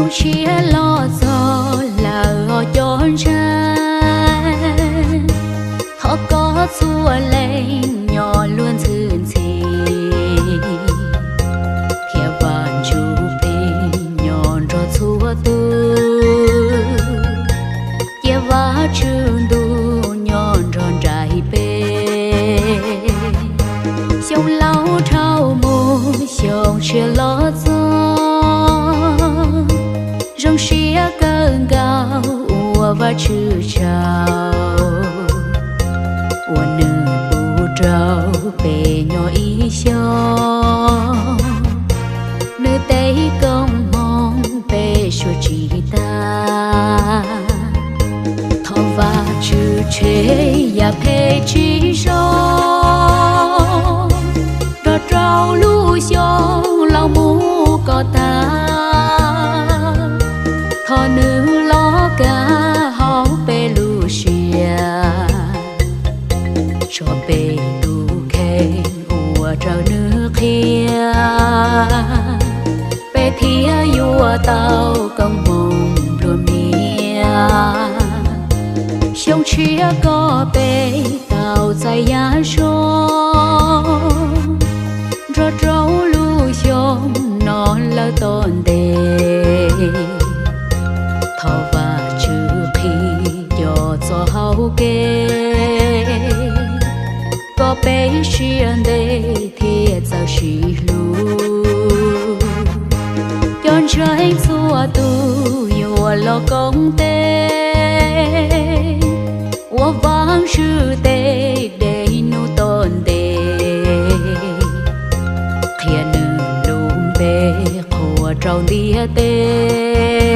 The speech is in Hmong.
Xyoo tshiab los txog lawm os cov ntseeg, thov koj txhua leej nyob luag ntxhi ntxhi, thiab Vajtswv plig nyob nrog txhua tus, cia Vajtswv ntuj nyob nrog nraim peb. Xyoo laus dhau mus xyoo tshiab los txog, zoo siab kawg nkaus ua Vajtswv tsaug uas nws pub rau peb nyob ib xyoos. Nws tej koob hmoov peb suav tsis tag. Thov Vajtswv tshem yam phem tsis zoo nrog rau lub xyoo los mus kom tag. Thov nws los kaj hauv peb lub siab, tso peb tus kheej ua rau nws qhia, peb thiaj yuav tau koob hmoov nplua mias. Xyoo tshiab kom peb tau txais yam zoo nrog rau lub xyoo no lawm tom ntej. Thov Vajtswv qhib cov txoj hau kev kom peb siab ntev thiab txawj sib hlub. Cov ntseeg txhua tus yuav los koom tes ua Vajtswv tej dej num tom ntej, qhia nws lub npe qhuas rau ntiaj teb.